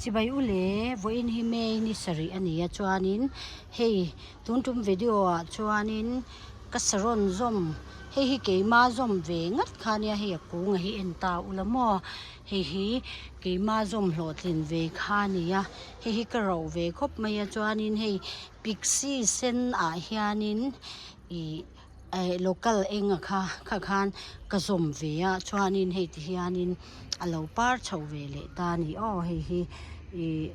Chibai u le, vawiin hi May ni sarih a ni a chuanin hei tun tum video ah chuanin ka saron zawm hei hi keima zawm ve ngat kha nia hei a kunga hi en ta ula maw hei hi keima zawm hlawhtlin ve kha a ni a hei hi ka rauh ve khawp mai a chuanin hei pixie sen ah hianin ih eh local enga kha kha khan ka zawm ve a chuanin hei ti hianin a lo par chho ve leh ta a ni aw hei hi ih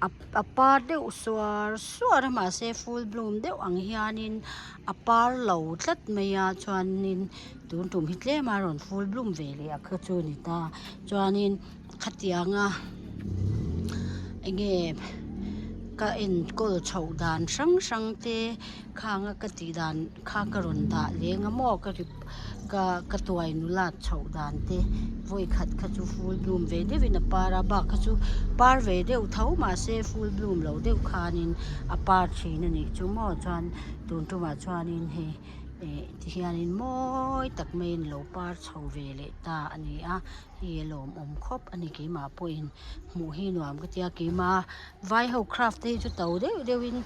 a a par deuh suar suar a mahse full bloom deuh ang hianin a par lo tlat mai a chuanin tun tum hi tlem a rawn full bloom ve leh a kha chu a ni ta chuanin khatianga eng nge ka enkawl chhoh dan hrang hrang te khanga ka tih dan kha ka rawn dah leng a maw ka rip ka ka tuai nulat chhoh dan te vawi khat kha chu full bloom ve deuhin a par a bak kha chu par ve deuh tho mahse full bloom lo deuh khanin a par thin a nih chu maw chuan tun tumah chuanin hei eh tihianin mawi tak maiin a lo par chho ve leh ta a ni a. Hei a lawmawm khawp a ni keimah pawhin hmuh hi nuam ka tia keimah a vai ho craft te hi chu to deuh deuhin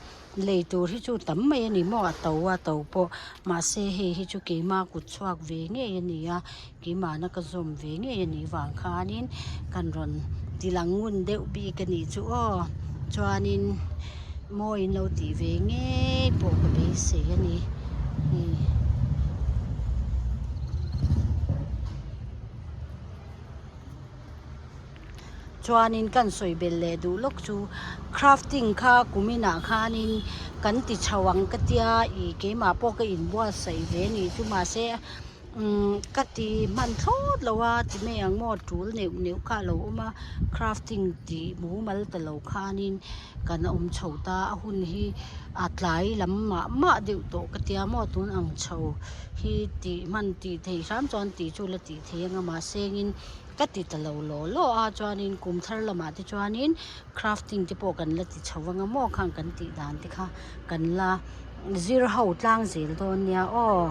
lei tur hi chu tam mai a ni maw a to a to pawh mahse hei hi chu keimah kut chhuak ve ngei a ni a keimahna ka zawm ve ngei a nih vang khanin kan rawn ti lang ngun deuh bik a nih chu aw chuanin mawi in lo tih ve ngei pawh ka beisei a ni hei. Chuanin kan sawi belh leh duh lawk chu crafting kha kuminah khanin kan ti chho ang ka tia ih keimah pawh ka inbuatsaih ve a nih chu mahse umm ka ti hman thlawt lo a ti mai ang maw tul neuh neuh kha a lo awm a crafting tih mumal ta lo khanin kan awm chho ta a hun hi a tlai lam mah mah deuh tawh ka tia maw tun ang chho. Hi tih hman tih theih hram chuan tih chu la tih theih anga mahse engin ka ti ta lo law law a chuanin kum thar lamah te chuanin crafting te pawh kan la ti chho anga maw khang kan tih dan te kha kan la zir ho tlang zel dawn nia aw.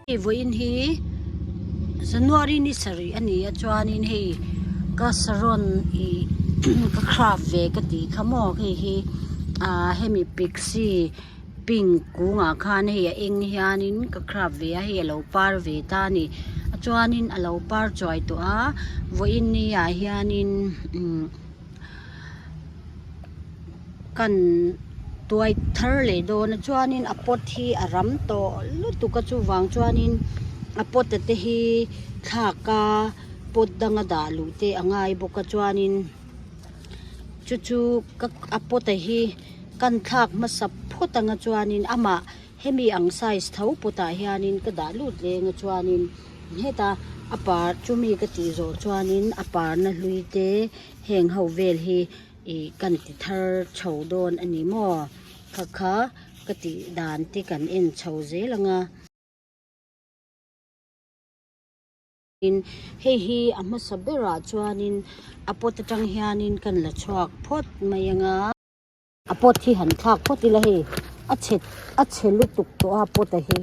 Hei vawiin hi January ni sarih a ni a chuanin hei ka saron ih ka craft ve ka tih kha maw hei hi ah hemi pixie pink kungah khan hei a eng hianin ka craft ve a hei a lo par ve ta a ni a chuanin a lo par chuai tawh a vawiin ni ah hianin umm kan tuai thar leh dawn a chuanin a pot hi a ram tawh lutuk a chuvang chuanin a pot a te hi thlak a pot danga dah luh te a ngai bawk a chuanin chu chu ka a pot a hi kan thlak hmasa phawt anga chuanin amah hemi ang size tho pot ah hianin ka dah lut leng a chuanin heta a par chumi ka tih zawh chuanin a parna hlui te heng ho vel hi ih kan ti thar chho dawn a ni maw kha kha ka tih dan te kan en chho zel ang a. Hei hi a hmasa berah chuanin a pot atang hianin kan la chhuak phawt mai ang a. A pot hi han thlak phawt ila hei a chhe a chhe lutuk tawh a pot a hi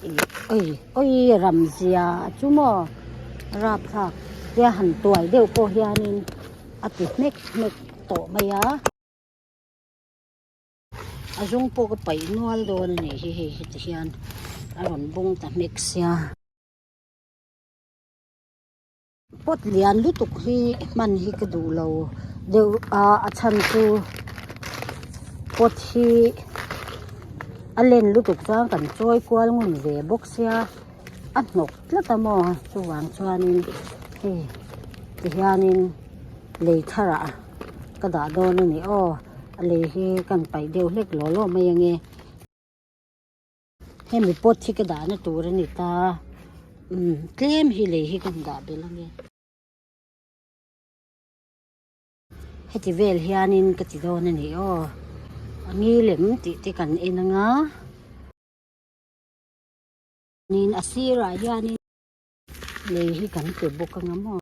ih oi oi ramzia chu maw rapthlak tia han tuai deuh pawh hianin a ti hmek hmek tawh mai a. A zawng pawh ka paih nual dawn a nih hi hei heti hian a rawn bawng ta hmek sia. Pot lian lutuk hi hman hi ka duh lo deuh a a chhan chu pot hi a len lutuk chuan kan chawi kual ngun ve bawk sia a hnawk tlat a maw chuvang chuanin hei tihianin lei tharah ka dah dawn a ni aw a lei hi kan paih deuh hlek law law mai ange. Hemi pot hi ka dahna tur a ni ta umm tlem hi lei hi ka han dah belh ange. Heti vel hianin ka ti dawn a ni aw a ngil em tih te kan en anga nin a sirah hianin lei hi kan pe bawk anga maw.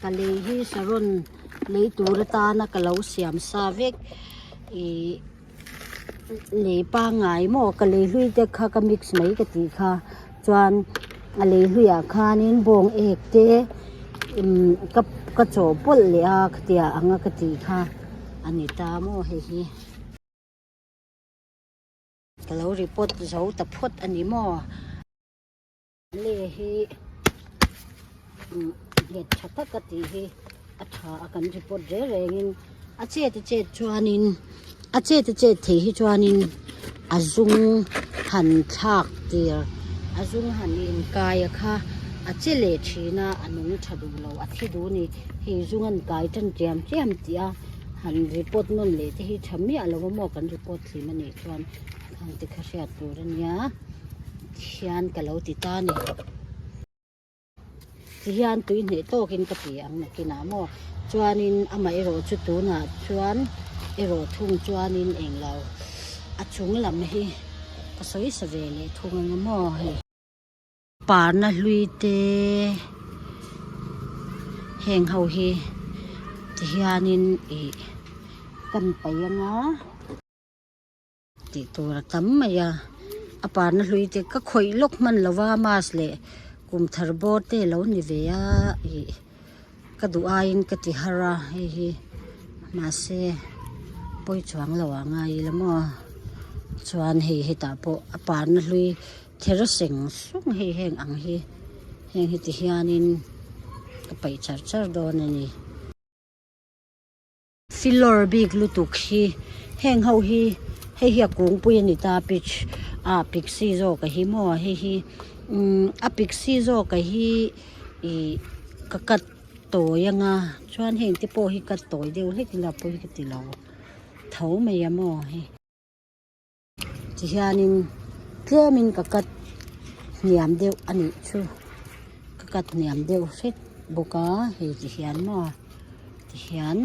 Ka lei hi saron lei tur atana ka lo siam sa vek ih. Lei pangngai maw ka lei hlui te kha ka mix mai ka tih kha chuan a lei hluiah khanin bawng ek te imm ka ka chawhpawlh leh a khatiang anga ka tih kha a ni ta maw hei hi. Ka lo report zo ta phawt a ni maw. Le hi nghet tha tak a tih hi a tha a kan report reng rengin a chet a chet chuanin a chet a chet thei hi chuanin a zung han thlak tir a zung han inkai a kha a che leh thin a a nung tha duh lo a thi duh a ni hei zung an kai tan tiam tiam tih a han report nawn leh te hi tha miah lo a maw kan report thlim a nih chuan. Khang te kha hriat tur a nia hian ka lo ti ta a ni tihian tui hneh tawkin ka ti ang nakinah maw chuanin amah erawh chu tunah chuan erawh thung chuanin englo a chung lam hi ka sawi sa ve leh thung ang maw hei. Parna hlui te heng ho hi tihianin ih kan paih anga. Tih tur a tam mai a, a parna hlui te ka khawih lawk hman lo va mask leh kum thar bawr te a lo ni ve a ih ka duh aiin ka ti har a hei hi mahse pawi chuang lo ah ngai ila maw chuan hei hetah pawh a parna hlui ther seng sung hei heng ang hi heng hi ti hianin ka paih char char dawn a ni. Filawr bik lutuk hi heng ho hi hei hi a kungpui a ni ta pitch ah pixie zawk a hi maw hei hi umm a pixie zawk a hi ih ka cut tawi anga chuan heng te pawh hi cut tawi deuh hlek ila pawi ka ti lo tho mai a maw hei. Tihianin tlemin ka cut hniam deuh a nih chu ka cut hniam deuh hret bawk a hei tihian maw tihian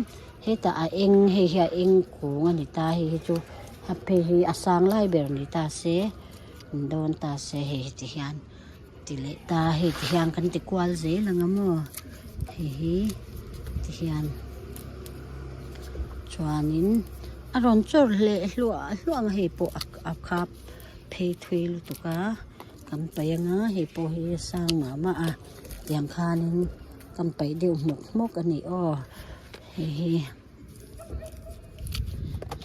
hetah a eng hei hi a eng kung a ni ta hei hi chu a phei hi a sang lai ber ni ta se ni dawn ta se hei hi tihian ti leh ta hei tihian kan ti kual zel ang a maw hei hi tihian chuanin a rawn chawr leh hluah hluah ang a hei pawh a khap phei thui lutuk a kan paih anga hei pawh hi a sang mah mah a tiang khanin kan paih deuh hmawk hmawk a ni aw hei hi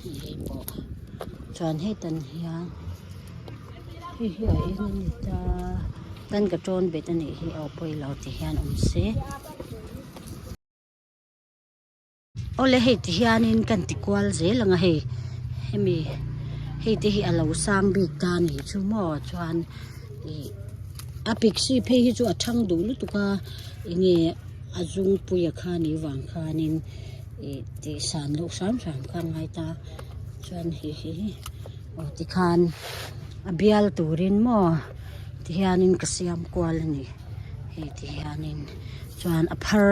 hei pawh chuan hetan hian hei hi a eng a ni ta tan ka tawn bet a nih hi aw pawilo ti hian awm se. Awle hei ti hianin kan ti kual zel ang a hei hemi hei te hi a lo sang bik ta a nih chu maw chuan ih a pixie phei hi chu a thang duh lutuk a enge a zungpuia kha nih vang khanin ih tih san loh hram hram kha a ngai ta chuan hei hi aw tikhan a bial turin maw tihianin ka siam kual a ni hei tihianin chuan a phar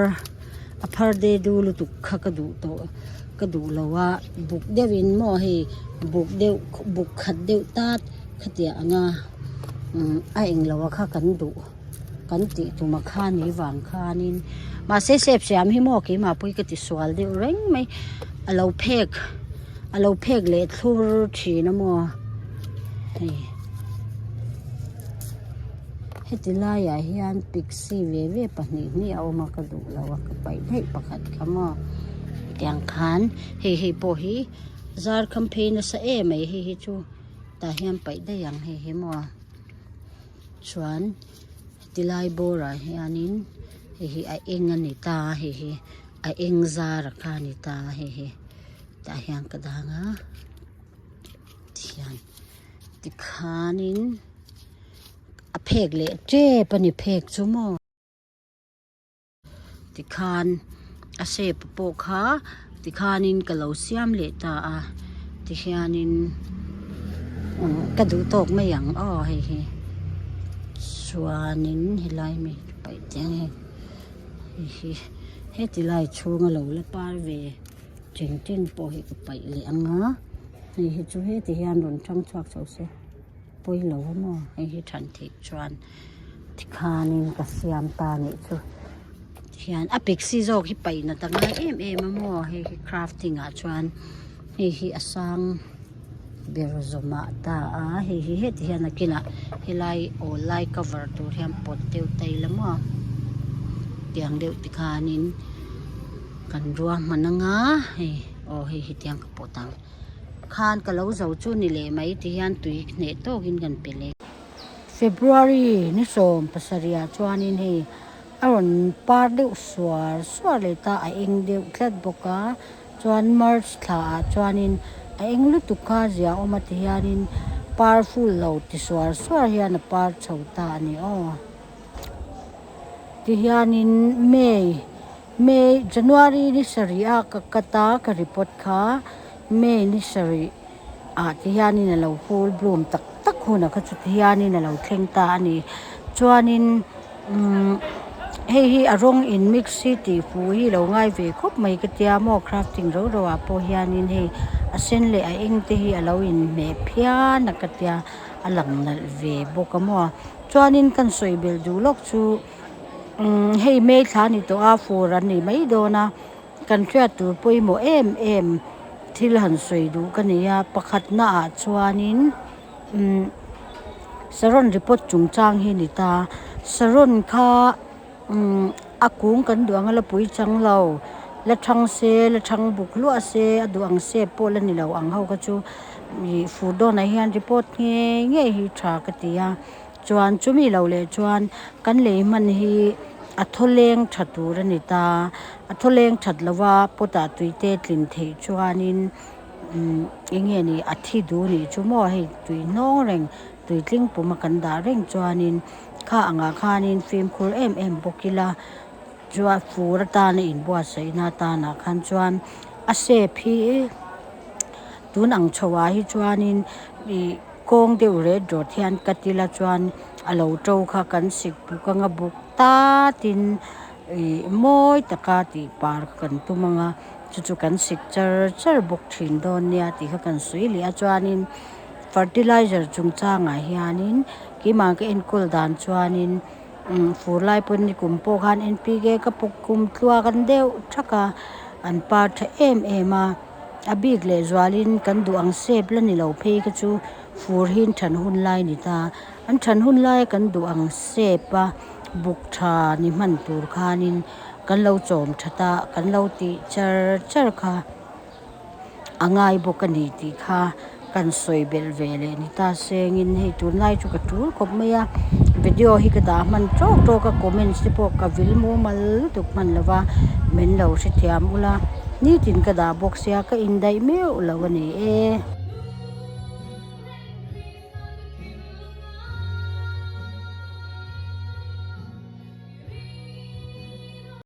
a phar de du lutuk kha ka duh tawh ka duh lo a buk deuhin maw hei buk deuh buk khat deuh tat khatiang anga umm a englo a kha kan duh. Kan tih tum a kha ni vang khanin mahse sep siam hi maw keimah pawh hi ka ti sual deuh reng mai a lo phek a lo phek leh thlur thin a maw hei heti laiah hian pixie ve ve pahnih hnih a awm a ka duh lo a ka paih daih pakhat kha maw tiang khan hei hei pawh hi zar kham phei nasa em mai hei hi chu tah hian paih daih ang hei hi maw. Chuan tilai bawrah hianin hei hi a eng a ni ta a hei hi a eng zar a kha a ni ta a hei hi tah hian ka dang a tihian tikhanin a phek leh tep a ni phek chu maw. Tikhan a shape pawh kha tikhanin ka lo siam leh ta a tihianin ka duh tawk mai ang aw hei hi chuanin helai mi paih te ang hei hei hi heti lai chhunga lo la par ve teng teng pawh hi ka paih leh ang a hei hi chu heti hian rawn chang chhuak chho se pawilo a maw hei hi than theih chuan. Tikhanin ka siam ta nih chu hian a pixie zawk hi paih nat a ngai em em a maw hei hi crafting ah chuan hei hi a sang. Ber zawmah ta a hei hi heti hian a kinah helai awl lai cover tur hian pawt deuh ta ila maw tiang deuh te khanin kan ruahman anga hei aw hei hi tiang ka pawt ang khan ka lo zo chu ni leh mai ti hian tui hneh tawkin kan pe leh. February ni 17 ah chuanin hei a rawn par deuh suar suar leh ta a eng deuh tlat bawk a. Chuan March thla ah chuanin a eng lutuk kha zia awm a ti hianin par full lo ti suar suar hian a par chho ta a ni aw. Ti hianin May May January ni sarih a ka cut a ka report kha May ni sarih ah ti hianin a lo full bloom tak tak hunah kha chu ti hianin a lo thleng ta a ni. Chuanin umm hei hi a rawng in mix hi tih fuh hi lo ngai ve khawp mai ka tia maw crafting rau rau ah pawh hianin hei a sen leh a eng te hi a lo inhmeh phian a ka tia a lang nalh ve bawk a maw. Chuanin kan sawi belh duh lawk chu umm hei May thla a ni tawh a fur a ni mai dawn a. Kan hriat tur pawimawh em em thil han sawi duh ka nei a, pakhatna ah chuanin umm saron report chungchang hi a ni ta. Saron kha umm a kung kan duh ang a la pui chang lo, la thang se la thang buk hluah se a duh ang step pawh la ni lo ang ho kha chu ih fur dawnah hian report ngei ngei hi tha ka ti a. Chuan chumi lo leh chuan kan lei hman hi a thawleng tha tur a ni ta. A thawleng that lova pot ah tui te tlin theih chuanin umm eng nge ni a thi duh nih chu maw hei tui hnawng reng tui tling pum a kan dah reng chuanin kha angah khanin fimkhur em em bawk ila chuan fur atana inbuatsaihna atanah khan chuan a shape hi tun ang chho ah hi chuanin ih. Kawng deuh ret rawt hian ka ti la chuan a lo to kha kan sik buk anga buk tatin ih mawi taka tih par kha kan tum anga chu chu kan sik char char bawk thin dawn nia tih kha kan sawi leh a chuanin fertilizer chungchangah hianin keimah ka enkawl dan chuanin umm fur lai pawhin ni kum pawh khan N P K ka pawk kum tluak an deuh thak a an par tha em em a. A bik leh zualin kan duh ang sep la ni lo phei kha chu fur hi an then hun lai a ni ta. An then hun laia kan duh ang sep a buk tha ni hman tur khanin kan lo chawm that a, kan lo tih char char kha a ngai bawk a ni tih kha kan sawi belh ve leh ni ta sengin hei tunlai chu ka tul khawp mai a video hi ka dah hman tawk tawk a comments te pawh ka vil mumal lutuk hman lo va min lo hrethiam ula nitin ka dah bawk sia ka indaih meuh lo a ni e.